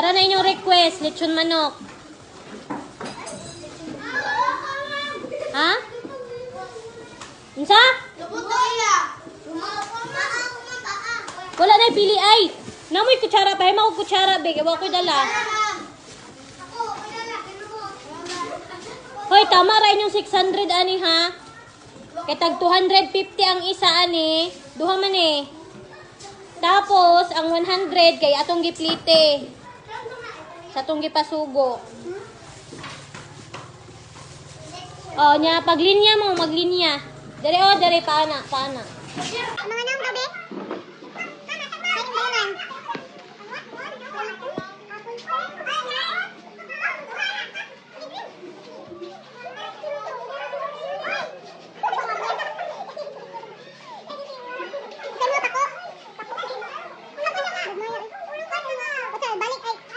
Para na inyong request, lechon manok. Ha? Unsa? Wala na pili ay. Namoy kutsara pa, hima ko kutsara be, kay wa ko'y dala. Hoy, tama ra inyong 600 ani ha. Kay tag 250 ang isa ani, duha man eh. Tapos ang 100 kay atong giplite sa atong gipasugo. Oh, nya paglinya mo, maglinya. Dere oh, dere paana, paana. Mga nang gabi. Ay, bayangan.